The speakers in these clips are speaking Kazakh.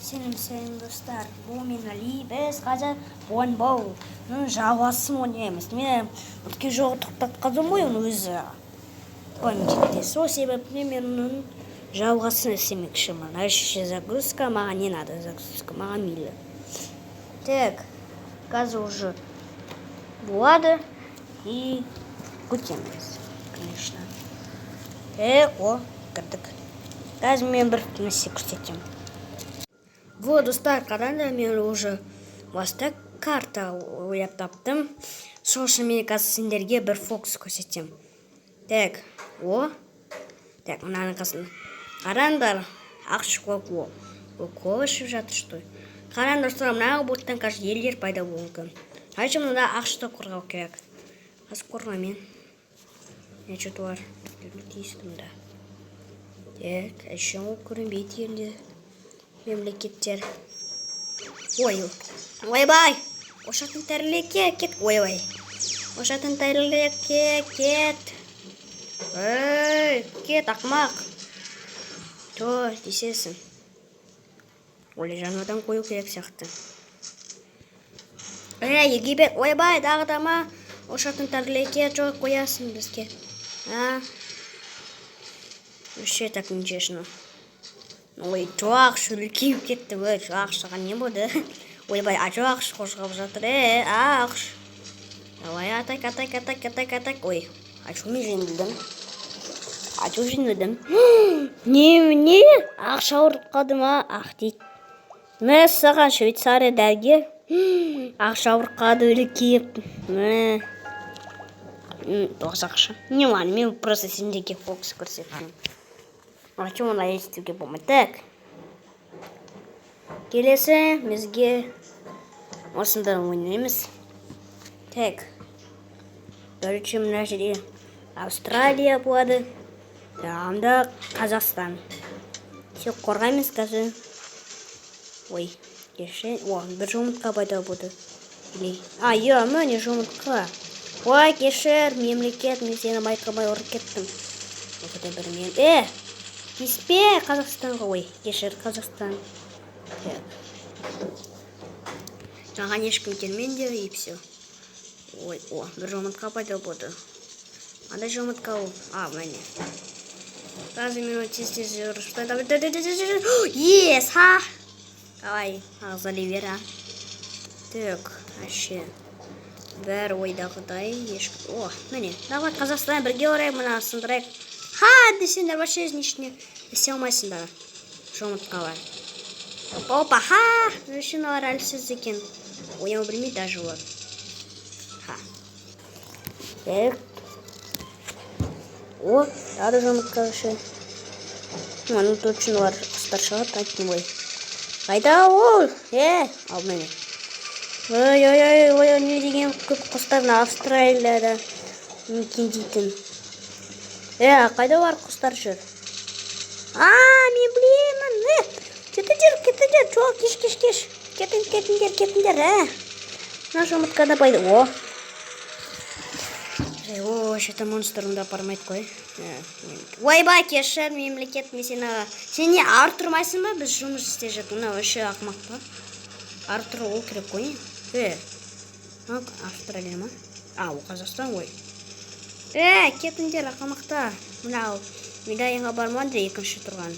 Сәлем, сәлем, достар! Бұл мен, Али. Біз қазір Бонбоуның жалғасын ойнаймыз. Мен өткен жолы тоқтатып қалдым ғой оны өзі комитетте. Сол себепті мен оның жалғасын істемекшімін. Вообще загрузка маған не надо, загрузка маған мейлі. Так, қазір уже болады и күтеміз, конечно. Так, о, кірдік. Қазір мен бір нәрсе көрсетемін. Вот, достар, қараңдар, мен уже баста карта ойлап таптым. Сол үшін мен қазір сендерге бір фокус көрсетемін. Так, о. Так, мынаның қасында. Қараңдар, ақш о. Ол кола ішіп жатыр, что ли? Қараңдар, достар, мына боттан қазір елдер пайда болуы мүмкін. А еще мында ақшты қорғау керек. Қазір қорғаймын. Не что-то бар. Тиісті мында. Так, еще ол көрінбейді енді мемлекеттер. Ой, ойбай! Ұшатын тәрілеке кет. Ойбай. Ұшатын тәрілеке кет. Ей, кет, ақымақ. То, десесің. Ой, жаңадан қою керек сияқты. Ей, Египет, ойбай, тағы да ма? Ұшатын тәрілеке жоқ қоясың бізге. А? Вообще так нечестно. Ой, жоқ, шүлкиіп кетті. Ой, жоқ, саған не болды? Ойбай, а жоқ, қозғап жатыр. Е, ақш. Давай, атак, атак, атак, атак, атак. Ой, а что мен жеңілдім? А что жеңілдім? Не, не? Ақша ауырып қалды ма? Ах дейді. Мә саған, Швейцария дәрігер. Ақша ауырып қалды үлкейіп. Мә. Тоғыз ақша. Не ладно, мен просто сендерге фокус көрсеттім. А что мұнда естуге болмайды? Так. Келесі бізге осында ойнаймыз. Так. Бірінші мына жерде Австралия болады. Анда Қазақстан. Все, қорғаймыз қазір. Ой, кеше. О, бір жұмыртқа пайда болды. Или. А, иә, міне жұмыртқа. Ой, кешір, мемлекет, мен сені байқамай ұрып кеттім. Осыда бір мен. Е, тиіспе Қазақстанға. Ой, кешір, Қазақстан. Так. Маған ешкім келмеңдер, и все. Ой, о, бір жұмыртқа пайда болды. Қандай жұмыртқа ол? А, міне. Қазір мен оны тез-тез ұрып. Давай, давай, давай, давай. Yes, ха! Давай, ағзали бер, а. Так, вообще. Бәрі ойдағыдай ешкім. О, міне. Давай, Қазақстан, бірге ұрайық, мына сындырайық. Ха, десеңдер, вообще ештеңе істей алмайсыңдар. Жұмыртқалар. Опа, опа, ха! Машиналар әлсіз екен. Ояу білмейді даже олар. Ха. Так. О, тағы да жұмыртқа вообще. Ну, точно олар құстар шығады, айттым ғой. Қайда ол? Е, ал міне. Ой, ой, ой, ой, не деген көп құстар мына Австралияда мекендейтін. Е, қайда бар құстар жүр? А, мен білемін. Е, кетіңдер, кетіңдер, жоқ, кеш, кеш, кеш. Кетің, кетіңдер, кетіңдер, ә. Мына жұмыртқа да пайда. О. О, что-то монстрымды апармайды қой. Ойбай, кешір, мемлекет, мен сені. Сен не, ары тұрмайсың ба? Біз жұмыс істеп жатыр. Мына вообще ақымақ па? Ары тұру ол керек қой. Е, Австралия ма? А, ол Қазақстан ғой. Е, кетіңдер, ақымақтар. Мынау медальға бармады екінші тұрған.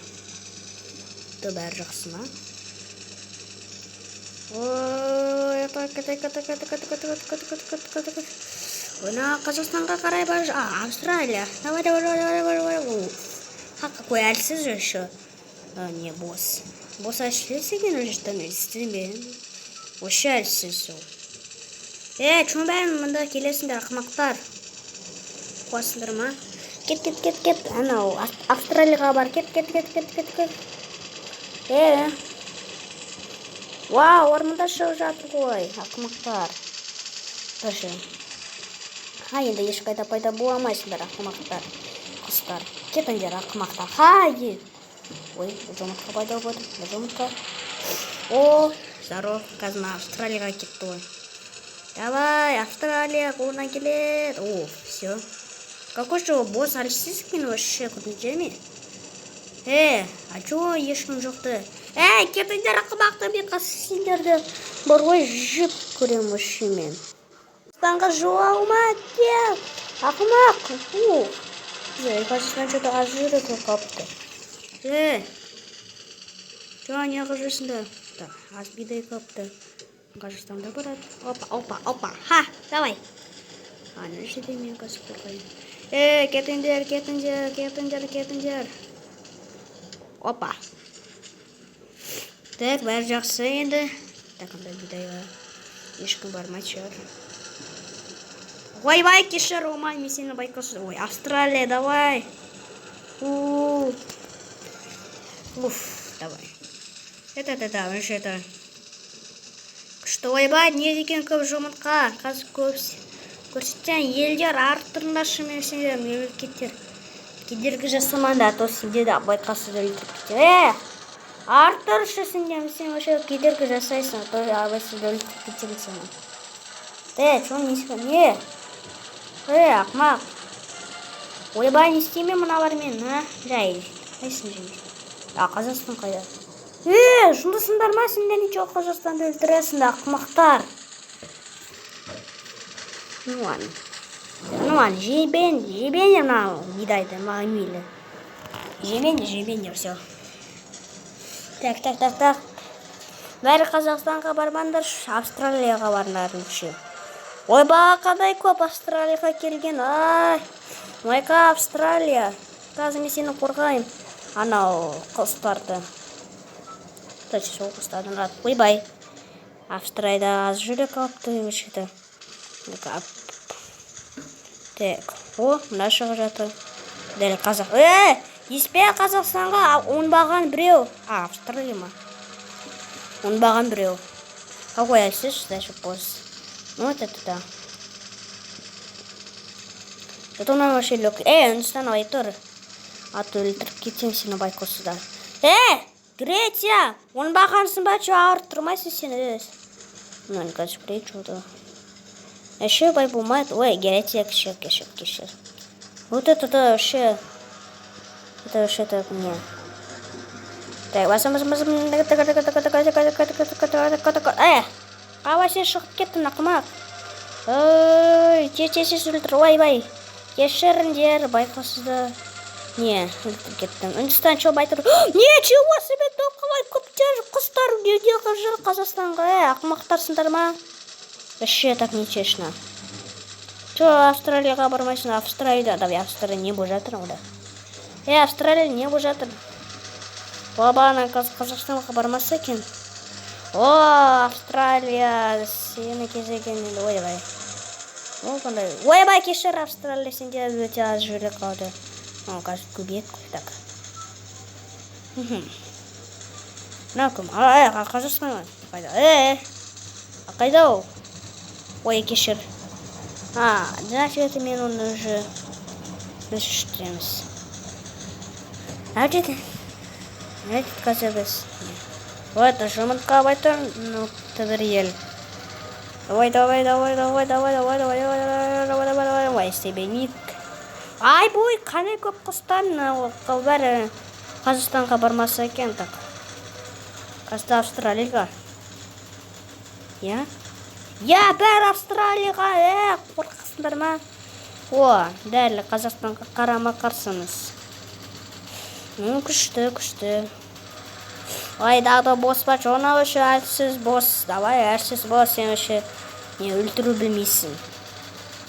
То бәрі жақсы ма? Ой, атак, атак, атак, атак, атак, атак, атак, атак, атак, атак. Ой, Қазақстанға қарай бар. А, Австралия. Давай, давай, давай, давай, давай. Ха, какой әлсіз же еще. А, не, босс. Босс әлсіз екен уже, что істемеген. Вообще әлсіз ол. Е, чё бәрін мында келесіңдер, ақымақтар? Қуасыңдар ма? Кет, кет, кет, кет. Анау Австралияға бар. Кет, кет, кет, кет, кет, кет. Е. Вау, орманда шығып жатыр ғой, ақымақтар. Даже. Ха, енді ешқайда пайда бола алмайсыңдар, ақымақтар. Құстар. Кетіңдер, ақымақтар. Ха, е. Ой, жұмыртқа пайда болды. Жұмыртқа. О, здоров, қазір мына Австралияға кетті ғой. Давай, Австралия, қолынан келеді. О, все. Какой же ол босс әлсіз екен вообще, көрдіңдер ме? Е, а чё ешкім жоқты? Ей, кетіңдер, ақымақты, мен қазір сендерді бар ғой, жеп көремін вообще мен. Қазақстанға жуалма, кел. Ақымақ. Ух. Қазақстан что-то аз жүрек қалыпты. Е, чё, неғып жүрсіңдер? Так, аз бидай қалыпты. Қазақстанда барады. Опа, опа, опа. Ха, давай. Ана жерде мен қазір қорқайын. Е, кетіңдер, кетіңдер, кетіңдер, кетіңдер. Опа. Так, бәрі жақсы енді. Так, анда бидайға ешкім бармайтын шығар. Ойбай, кешір, омай, мен сені байқаусыз. Ой, Австралия, давай. У. Уф, давай. Это, вообще это. Күшті, ойбай, не деген көп жұмыртқа. Қазір көп көрсеткен елдер, арттырыңдаршы мен сендер, мемлекеттер. Кедергі жасамаңдар, а то сендер де байқаусыз өлтіріп кетеді. Е, арттыршы сендер, сен вообще кедергі жасайсың, а то абайсыз өлтіріп кетемін сені. Е, чё, не не? Е, ақымақ. Ойбай, не істеймін мыналармен, а? Жай, қайсысын жейміз? А, Қазақстан қайда? Е, жындысыңдар ма сендер, ничего, Қазақстанды өлтіресіңдер, ақымақтар. Ну ладно. Ну ладно, жебен, жебеңдер мынау бидайды, маған мейлі. Жемеңдер, жемеңдер, все. Так, так, так, так. Бәрі Қазақстанға бармаңдар, Австралияға барыңдар лучше. Ойбай, қандай көп Австралияға келген. Ай, майка, Австралия. Қазір мен сені қорғаймын. Анау құстарды. Точно, сол құстардың аты. Ойбай. Австралияда аз жүрек алыпты вообще-то. Так, о, мына шығып жатыр. Дәл қазақ. Е, еспе Қазақстанға оңбаған біреу. А, Австралия ма? Оңбаған біреу. Какой әлсіз, даже босс. Ну, вот это да. Зато мына вообще лег. Эй, Үндістан, ай тұр. А то өлтіріп кетемін сені байқаусызда. Э, Греция! Оңбағансың ба, чё, ауырып тұрмайсың сен өз. Мынаны қазір көрейін, что-то. Вообще бай болмайды. Ой, Греция, кешір, кешір, кешір. Вот это да вообще. Это вообще так не. Так, басам, басам, басам. Э, қалай сен шығып кеттің, ақымақ? Ой, тез, тез, тез өлтір. Ойбай. Кешіріңдер, байқаусызда. Не, өлтіріп кеттім. Үндістан, чё, байтыр? Ничего себе, қалай көптер құстар неге жүр Қазақстанға? Э, ақымақтарсыңдар ма? Вообще так нечестно. Чё, Австралияға бармайсың? Австралияда, давай, Австралия не болып жатыр онда? Е, Австралия не болып жатыр? Бабана Қазақстанға бармаса екен. О, Австралия, сені кезеген енді, ойбай. О, қандай. Ойбай, кешір, Австралия, сенде өте аз жүрек қалды. О, қазір көбейеді қой, так. Мынау кім? А, Қазақстан қайда? Е, қайда ол? Ой, кешір. А, значит, это мен оны уже біз үштіреміз. Значит, значит, қазір біз. Вот, жұмыртқа байтыр, ну, бір ел. Давай, давай, давай, давай, давай, давай, давай, давай, давай, давай, давай, давай, істей бермейік. Ай, бой, қандай көп құстар, мынау бәрі Қазақстанға бармаса екен, так. Қазір Австралияға. Я? Я, бәрі Австралияға, е, қорқасыңдар ма? О, дәл Қазақстанға қарама қарсымыз. Ну, күшті, күшті. Ай, дағы бос па, жона вообще әлсіз босс. Давай, әлсіз босс, сен вообще не өлтіру білмейсің.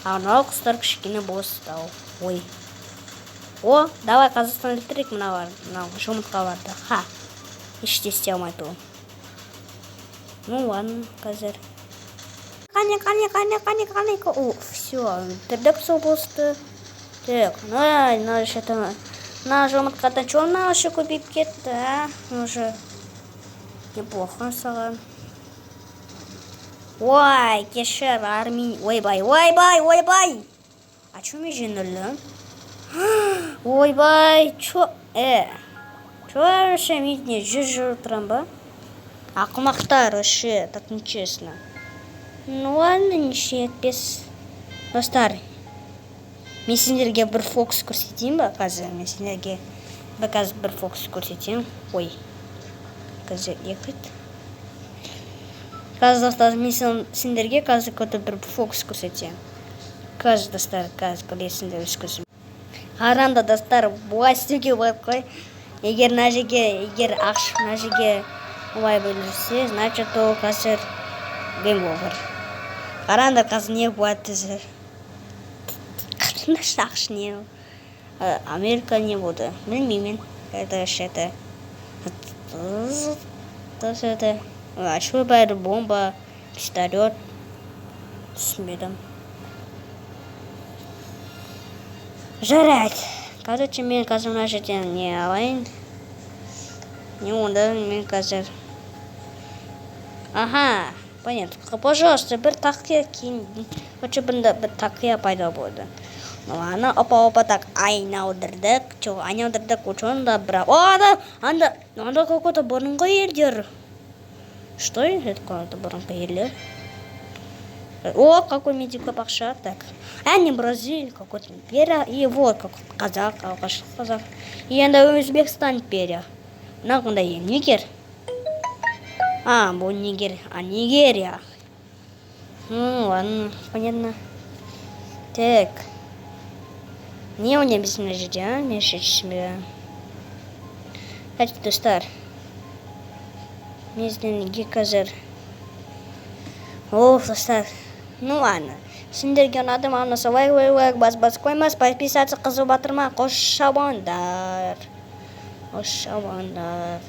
А мынау құстар кішкене босс тау. Ой. О, давай Қазақстан өлтірейік мыналар, мынау жұмыртқаларды. Ха. Еш те істей алмайды ол. Ну ладно, қазір. Қане, қане, қане, қане, қане. О, все, өлтірдік сол боссты. Так, мына, мына что-то мына жұмыртқадан че мына вообще көбейіп кетті, а? Уже неплохо саған. Ой, кешір, Армения. Ойбай, ойбай, ойбай. А чё мен жеңілдім? Ойбай, чё? Э, чё вообще мен не жүз жүріп тұрамын ба? Ақымақтар, вообще, так нечестно. Ну ладно, неше етпес. Достар, мен сендерге бір фокус көрсетейін ба қазір? Мен сендерге Бір қазір бір фокус көрсетемін. Ой, қазір екі рет. Қазір, достар, мен сендерге қазір какой-то бір фокус көрсетемін. Қазір, достар, қазір көресіңдер өз көзім. Қараңдар, достар, бұлай істеуге болады қой. Егер мына жерге, егер АҚШ мына жерге олай бөлінсе, значит, ол қазір game over. Қараңдар, қазір не болады десе. Қараңдаршы, АҚШ не? Америка не болды? Білмеймін. Это вообще это. Это. А что, бәрі бомба, пистолет? Түсінбедім. Жарайды. Короче, мен қазір мына жерден не алайын? Не, онда мен қазір. Ага, понятно. Пожалуйста, бір тақия кейін. Короче, бұнда бір тақия пайда болды. Ну ладно, опа, опа, так, айналдырдық. Чё, айналдырдық, учёнда бірақ. О, анда, анда, анда какой-то бұрынғы елдер. Что это, какой-то бұрынғы елдер? О, какой менде көп ақша. Так. А, не Бразилия, какой-то империя. И вот, как қазақ, алғашқы қазақ. И енді Өзбекстан империя. Мына қандай ел? Нигер. А, бұл Нигер. А, Нигерия. Ну, ладно, понятно. Так. Не ойнаймыз мына жерде, а? Мен ше түсінбедім. Давайте, достар. Мен сіздерге қазір. Оф, достар. Ну ладно. Сендерге ұнады ма? Ұнаса, лайк, лайк, лайк бас, бас қоймас, подписаться, қызыл батырма. Қош сау болыңдар. Қош сау болыңдар.